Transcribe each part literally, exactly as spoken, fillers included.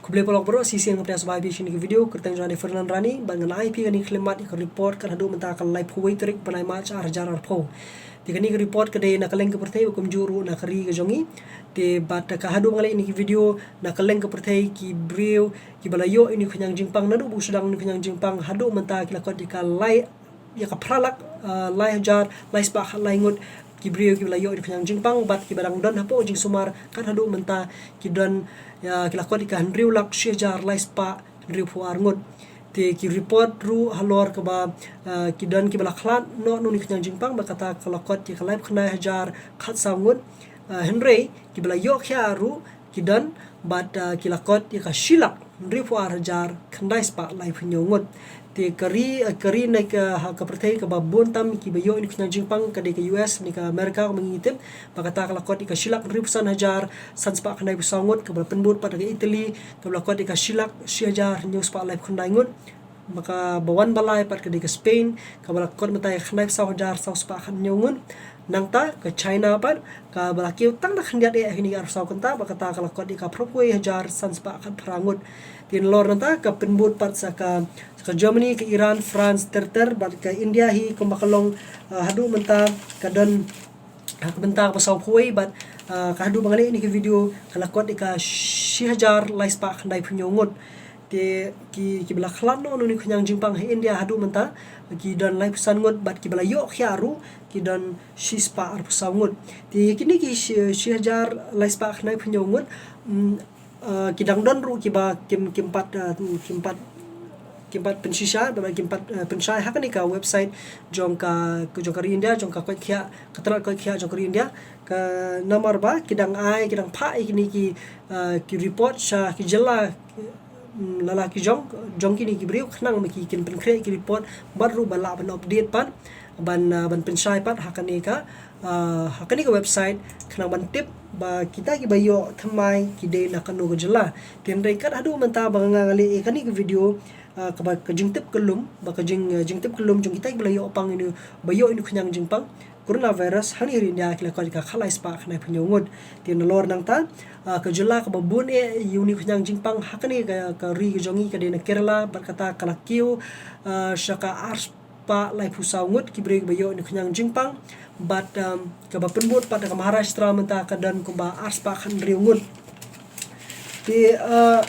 Khublei paralok baroh, shisien nga pdiang sngewbha ïa phi sha kane ka video. Kyrteng jong nga dei Ferdinand Rani, bad ngan ai phi kane ka khyllipmat ïa ka report ka la haduh mynta ka laiphew wei tarik bnai March ar hajar arphew. Te kane ka report ka dei na kylleng ka pyrthei, bad kumjuh ruh na ka ri ka jong ngi. Te bad ka haduh ba nga leh ïa kane ka video, na kylleng ka pyrthei ki briew kiba la ïoh ïa une u khñiang jingpang, naduh ba u sdang une u khñiang jingpang haduh mynta ki la kot ïa ka lai, ïa ka phra lak, ah, lai hajar lai spah khatlai ngut ki briew kiba la ïoh ïa une u khñiang jingpang, bad kiba dang don hapoh jingsumar kat haduh mynta ki don, ïa, ki la kot ïa ka hynriew lak shi hajar lai spah hynriewphew ar ngut. Te ki report ruh halor kaba, ah, ki don kiba la khlad noh na une u khñiang jingpang, bad kata ka la kot ïa ka laiphew khyndai hajar khatsaw ngut. Ah, hynrei kiba la ïoh khiah ruh ki don, bad, ah, ki la kot ïa ka shi lak hynriewphew ar hajar khyndai spah laiphew hynñiew ngut. Te ka ri, ah, ka ri ne ka, ha ka pyrthei kaba bun tam kiba ïoh ïa une u khñiang jingpang ka dei ka U S ne ka America, kumba ngi tip, bad kata ka la kot ïa ka shi lak hynriewphew san hajar san spah khyndaiphew saw ngut, kaba la pynbud pat da ka Italy, kaba la kot ïa ka shi lak shi hajar hynñiew spah laiphew khyndai ngut. Bad kaba wan ba lai pat ka dei ka Spain, kaba la kot mynta ïa ka khyndai phew saw hajar saw spah khathynñiew ngut. Nangta ka China pat, kaba la kiew tang da khyndiat eh ha kine ki arphew saw kynta, bad kata ka la kot ïa ka phraphew wei hajar san spah khatphra ngut. Te nalor nangta ka pynbud pat sa ka, sa ka Germany, ka Iran, France, ter ter, bad ka India hi kumba ka long, ah, haduh mynta ka don ha ka bynta kaba sawphew wei, bad, ah, ka haduh ba nga leh ïa kane ka video ka la kot ïa ka shi hajar lai spah khyndaiphew hynñiew ngut. Te ki, kiba la khlad noh na une u khñiang jingpang ha India haduh mynta ki don laiphew san ngut, bad kiba la ïoh khiah ruh ki don shi spah arphew saw ngut. Te kine ki shi, shi hajar lai spah khyndaiphew hynñiew ngut, mm, ah, ki dang don ruh kiba kim, kim pat, ah, kim pat, kim pat pynshisha, ba kim pat, ah, pynshai ha kane ka website jong ka, jong ka ri India, jong ka koit khiah, ka tnat koit khiah jong ka ri India. Ka namar ba ki dang ai, ki dang phah ïa kine ki, ah, ki report sha ki jylla, mm, lada ki jong, jong kine ki briew, khnang ba ki, kin pynkhreh ki report, bad ruh ba lah ban update pat, ban, ah, ban pynshai pat ha kane ka, ah, ha kane ka website, khnang ban tip ba kita kiba ïoh thymmai ki dei na kano ka jylla. Te hynrei kat haduh mynta ba nga, nga leh ïa kane ka video, ah, kaba ka jingtip kyllum, ba ka jing, ah, jingtip kyllum jong kita kiba la ïoh pang ïa une, ba ïoh ïa une u khñiang jingpang coronavirus hangne ha ri India ki la kot ïa ka khatlai spah khyndaiphew hynñiew ngut. Te nalor nangta, ah, ka jylla kaba bun eh ïa une u khñiang jingpang ha kane ka, ka ri ka jong ngi ka dei na Kerala, bad kata ka la kiew, ah, sha ka ar spah laiphew saw ngut ki briew kiba ïoh ïa une u khñiang jingpang, bad, um, kaba pynbud pat da ka Maharashtra mynta ka don kumba ar spah khathynriew ngut. Te, ah,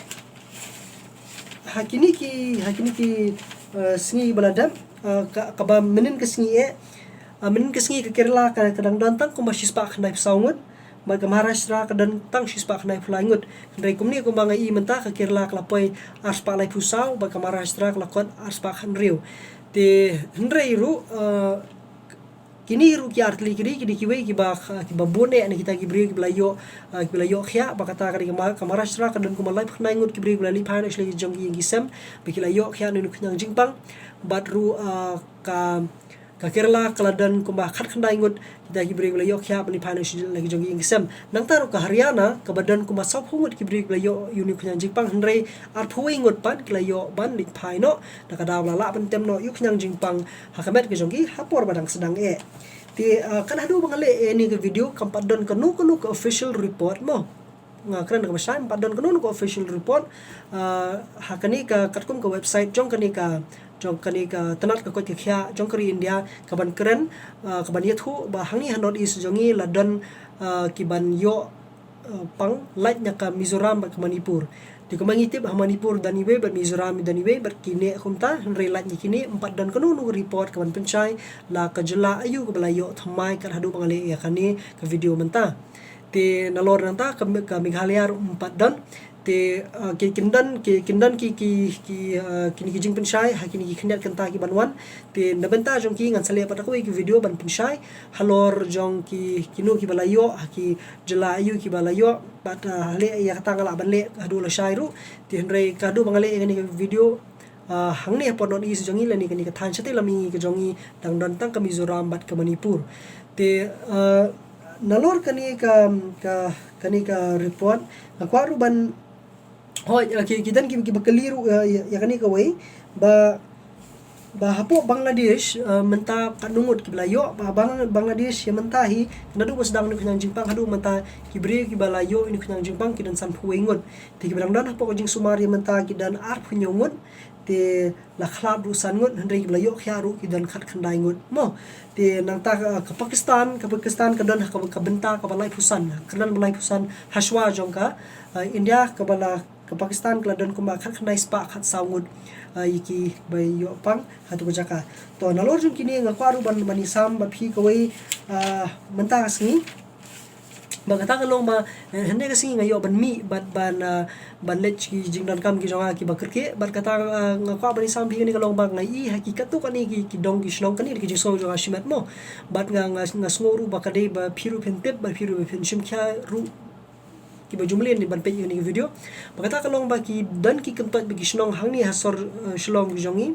ha kine ki, ha kine ki, ah, sngi ba la dep, ah, ka, kaba mynnin ka sngi eh, ah, mynnin ka sngi ka Kerala ka, ka dang don tang kumba shi spah khyndaiphew saw ngut, bad ka Maharashtra ka don tang shi spah khyndaiphew lai ngut. Hynrei kumne kumba nga i mynta ka Kerala ka la poi ar spah laiphew saw, bad ka Maharashtra ka la kot ar spah khathynriew. Te hynrei ruh, ah, kine ruh ki artylli ki ri, kine kiwei kiba, kiba bun eh na kita ki briew kiba la ïoh, ah, kiba la ïoh khiah, ba kata ka dei ka Ma-, ka Maharashtra ka don kumba laiphew khyndai ngut ki briew kiba la leit phai noh sha la ki jong ki ïing ki sem, ba ki la ïoh khiah na une u khñiang jingpang, bad ruh, ah, ka, ka Kerala ka la don kumba khatkhyndai ngut kita ki briew kiba la ïoh khiah ban leit phai noh sha la ki jong ki ïing ki sem. Nangta ruh ka Haryana kaba don kumba sawphew ngut ki briew kiba la ïoh ïa une u khñiang jingpang, hynrei arphew wei ngut pat ki la ïoh ban leit phai noh, da ka daw ba la lah ban tem noh ïa u khñiang jingpang ha ka met ka jong ki ha por ba dang sdang eh. Te, ah, kat haduh ba nga leh ïa kane ka video kam pat don kano kano ka official report mo. Nga kren kaba shai, ym pat don kano kano ka official report, ah, ha kane ka, katkum ka website jong kane ka, jong kane ka tnat ka koit ka khiah jong ka ri India, kaban kren, ah, kaban ïathuh ba hangne ha North East jong ngi la don, ah, kiban ïoh, ah, pang lait na ka Mizoram bad ka Manipur. Te kumba ngi tip ha Manipur don iwei bad Mizoram don iwei bad kine kumta, hynrei lait na kine ym pat don kano kano ka report kaban pynshai la ka jylla aïu kaba la ïoh thymmai kat haduh ba nga leh ïa kane ka video mynta. Te nalor nangta ka, ka Meghalaya ruh ym pat don. Te, ah, ki, kin don, ki, kin don ki, ki, ki, ah, kine ki jingpynshai ha kine ki khyndiat kynta kiban wan. Te na bynta jong ki ngan sa leh pat da kawei ka video ban pynshai halor jong ki, kino kiba la ïoh, ha ki jylla aïu kiba la ïoh, bad, ah, leh ïa kata nga lah ban leh haduh lashai ruh. Te hynrei ka haduh ba nga leh ïa kane ka video, ah, hangne hapoh North East jong ngi lane kane ka thaiñ shatei lam mihngi ka jong ngi dang don tang ka Mizoram bad ka Manipur. Te, ah, nalor kane ka, ka, kane ka report nga kwah ruh ban, hooid, ah, ki, ki don ki, kiba kylli ruh, ah, ïa, ïa kane kawei ba Ba hapoh Bangladesh, eh, mynta katno ngut kiba la ïoh, ba Bang-, Bangladesh ïa mynta hi, naduh ba sdang ïa une u khñiang jingpang haduh mynta, ki briew kiba la ïoh ïa une u khñiang jingpang ki don sanphew wei ngut. Te kiba dang don hapoh ka jingsumar ïa mynta ki don arphew hynñiew ngut. Te la khlad ruh san ngut, hynrei kiba la ïoh khia ruh ki don khatkhyndai ngut. Mo, te nangta ka, ka Pakistan, ka Pakistan ka don ha ka, ka bynta kaba laiphew san, ka don ba laiphew san hashwa jong ka, eh, India, kaba la ka Pakistan ka la don kumba khatkhyndai spah khatsaw ngut, ah, ïa kiba ïoh pang ha tu ka jaka. To nalor jong kine nga kwah ruh ban, ban ïasam bad phi kawei, ah, mynta ka sngi. Ba kata ka long ba, eh, hynne ka sngi nga ïoh ban mih bad ban, ah, ban leit ki jingdonkam ki jong nga kiba kyrkieh. Bad kata, ah, nga kwah ban ïasam phi kane ka long ba nga i ha ki katto katne ki, ki dong ki shnong, kane ka jingsngew jong nga shimet mo. Bad nga, nga, nga sngew ruh ba ka dei ba phi ruh phin tip, ba phi ruh phin shim khia ruh kiba ju mlien ban peit ïa kane ka video. Ba kata ka long ba ki don ki kyntoit bad ki shnong hangne ha sor, eh, Shillong ki jong ngi,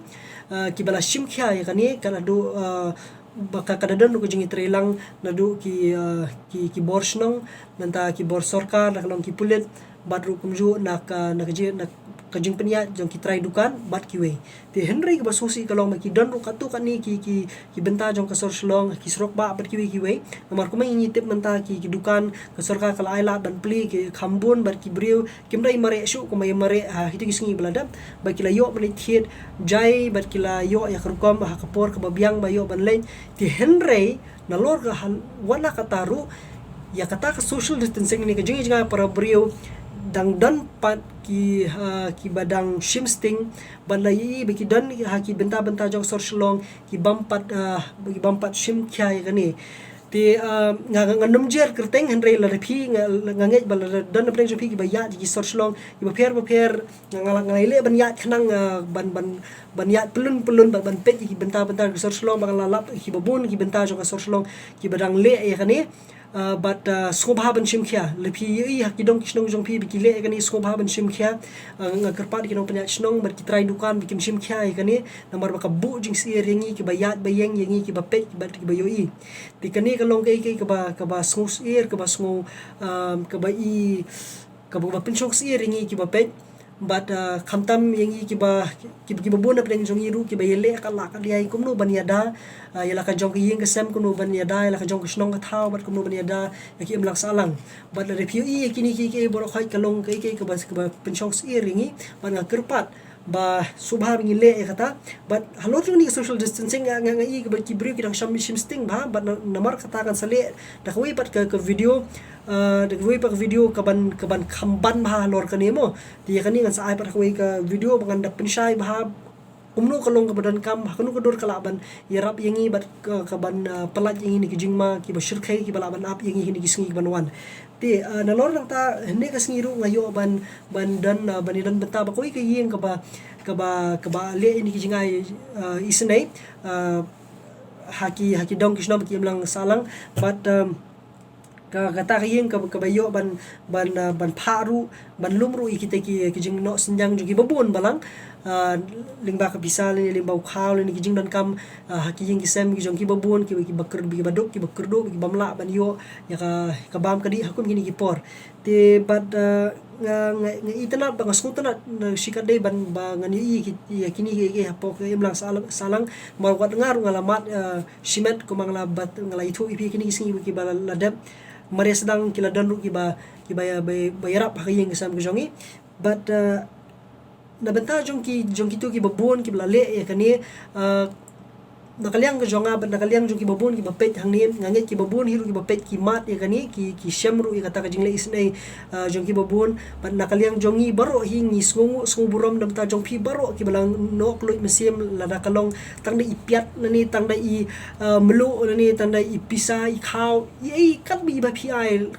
eh, kiba la shim khia ïa kane, ka naduh, eh, ba ka, ka da don ruh ka jingïatreilang naduh ki, eh, ki, ki bor shnong, nangta ki bor sorkar, la ka long ki pulit, bad ruh kumjuh na ka, na ka jing, na ka jingpynïaid jong ki trai dukan bad kiwei. Te hynrei kaba sngewsih ka long ba ki don ruh katto katne ki, ki, ki bynta jong ka sor Shillong, ki surok bah bad kiwei kiwei. Namar kumba ngi tip mynta ki, ki dukan ka sorkar ka la ailad ban plie, ki kham bun bad ki briew kim da ïa mareh shuh kumba ïa mareh ha kito ki sngi ba la dep. Bad ki la ïoh ban thied jai bad ki la ïoh ïa ka rukom ha ka por kaba biang ba ïoh ban leit. Te hynrei nalor ka hal-, wat la kata ruh, ïa kata ka social distancing ne ka jingïaid jngai para briew dang don pat ki, ha, kiba dang shim sting, bad la ïohi ba ki don ha ki bynta bynta jong sor Shillong, ki bym pat, ah, ki bym pat shim khia ïa kane. Te, ah, nga, nga, ngam jer kyrteng hynrei lada phi, nga, nga ngeit ba lada don na pdeng jong phi kiba ïaid ki sor Shillong kiba pher ba pher, nga, nga, nga leh ban ïaid khnang, ah, ban, ban, ban ïaid pyllun pyllun bad ban peit ïa ki bynta bynta ki sor Shillong, ba nga la lap ïa kiba bun ki bynta jong ka sor Shillong kiba dang leh ïa kane. Ah, bad, ah, sngewbha ban shim khia. Lada phi ïohi ha ki dong ki shnong jong phi ba ki leh ïa kane, sngewbha ban shim khia. Ah, nga kyrpad ïa ki nongpynïaid shnong bad ki trai dukan ba kim shim khia ïa kane, namar ba ka buh jingsyier ïa ngi kiba ïaid ba ïeng, ïa ngi kiba peit bad kiba ïohi. Te kane ka long kaei kaei kaba, kaba sngewsyier, kaba sngew, ah, kaba i, kaba, kaba pynshong syier ïa ngi kiba peit. Bad, ah, khamtam ïa ngi kiba, kiba, kiba bun na pdeng jong ngi ruh kiba ïaleh katba lah katba ïai kumno ban ïada, ah, ïa la ka jong ka ïing ka sem kumno ban ïada, ïa la ka jong ka shnong ka thaw bad kumno ban ïada ïa ki imlang sahlang. Bad lada phi ïohi ïa kine kiei kiei baroh khoit ka long kaei kaei kaba, kaba pynshong syier ïa ngi, bad nga kyrpad ba sngewbha ba ngin leh ïa kata. Bad halor jong kane ka social distancing nga, nga, nga i kaba ki briew ki dang sham shim sting bha, bad na, namar kata ngan sa leh da kawei pat ka, ka video, ah, da kawei pat ka video kaban, kaban kham ban bha halor kane mo. Te ïa kane ngan sa ai pat da kawei ka video ba ngan da pynshai bha kumno ka long kaba donkam, ha kano ka dur ka lah ban ïarap ïa ngi bad ka, kaban, ah, pyllait ïa ngi na ki jingma kiba shyrkhei kiba lah ban ap ïa ngi ha kine ki sngi kiban wan. Te, ah, nalor nangta hynne ka sngi ruh nga ïoh ban, ban don, ah, ban ïadon bynta bad kawei ka ïing kaba, kaba, kaba leh ïa kine ki jingai, ah, isynei, ah, ha ki, ha ki dong ki shnong ki imlang sahlang. Bad, um, ka, kata ka ïing kaba, kaba ïoh ban, ban, ah, ban phah ruh, ban lum ruh ïa kita ki, ki jingnoh synñiang jong kiba bun balang. Ah, lyngba ka pisa lane lyngba u khaw lane ki jingdonkam, ah, ha ki ïing ki sem ki jong kiba bun, kiba, kiba kyr-, kiba duk, kiba kyrduh, kiba ym lah ban ïoh ïa ka, ka bam ka dih ha kum kine ki por. Te bad, ah, nga, nga, nga itynnad bad nga sngewtynnad na shi katdei ban ba ngan ïohi ki, ïa kine ki, ki hapoh ka imlang sahlang, sahlang. Namar wat nga ruh nga la mad, ah, shimet kumba nga la bat, nga la ïathuh ïa phi kine ki sngi kiba la, la dep. Mar ïa sdang ki la don ruh kiba, kiba ïa, ba, ba ïarap ha ka ïing ka sem ka jong ngi. Bad, ah, na bynta jong ki, jong kito kiba bun kiba la leh ïa kane, ah, na ka liang ka jong nga bad na ka liang jong kiba bun kiba peit hangne, nga ngeit kiba bun hi ruh kiba peit ki mad ïa kane, ki, ki shem ruh ïa kata ka jingleh isynei, ah, jong kiba bun. Bad na ka liang jong ngi baroh hi ngi sngewnguh, sngewnguh burom na bynta jong phi baroh kiba la noh kylluid mynsiem, lada ka long tang da i piat lane tang da i, ah, mluh lane tang da i pisa i khaw, i, i katba i ba phi ai,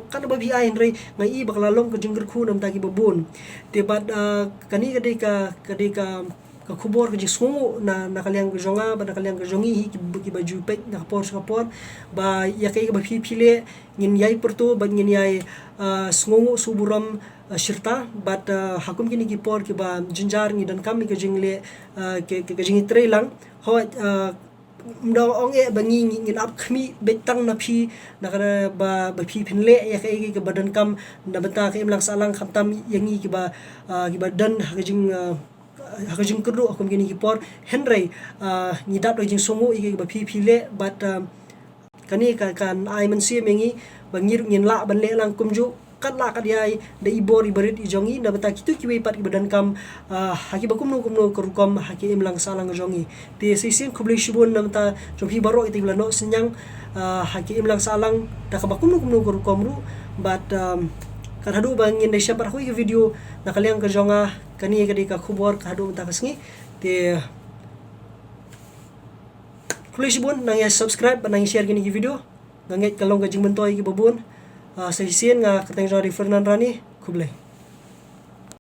katba phi ai hynrei nga i ba ka la long ka jingkyrkhu na bynta kiba bun. Te bad, ah, kane ka dei ka, ka dei ka, ka khubor ka jingsngewnguh na, na ka liang ka jong nga bad na ka liang ka jong ngi hi ki, kiba ju peit na ka por sha ka por. Ba ïa kaei kaba phi, phi leh ngin ïai pyrto bad ngin ïai, ah, sngewnguh sngewnguh burom, ah, shirta bad, ah, ha kum kine ki por kiba jynjar ngi donkam ïa ka jingleh, ah, ka, ka, ka jingïatreilang. Hooid, ah, ym da ong eh ba ngi, ngi, ngin ap khmih beit tang na phi, na ka ba, ba phi phin leh ïa kaei kaei kaba donkam na bynta ka imlang sahlang, khamtam ïa ngi kiba, ah, kiba don ha ka jing, ah, ha ka jingkyrduh ha kum kine ki por. Hynrei, ah, ngi dap da ka jingsngew ïa kiba phi phi leh, bad, ah, kane ka, kan ai mynsiem ïa ngi ba ngi ruh ngin lah ban leh lang kumjuh kat lah kat ïai da i bor i barit i jong ngi, na bynta kito kiwei pat kiba donkam, ah, ha kiba kumno kumno ka rukom ha ka imlang sahlang jong ngi. Te sa shisien khublei shibun na bynta jong phi baroh kita kiba la noh synñiang, ah, ha ka imlang sahlang da kaba kumno kumno ka rukom ruh. Bad, um, kat haduh ba ngin da shem pat ha kawei ka video na ka liang ka jong nga, kane ka dei ka khubor ka haduh mynta ka sngi. Te khublei shibun, nang ïa subscribe bad nang ïa share kine ki video. Nga ngeit ka long ka jingmyntoi ïa kiba bun. Ah, sa shisien nga kyrteng jong nga dei Fernand Rani. Khublei.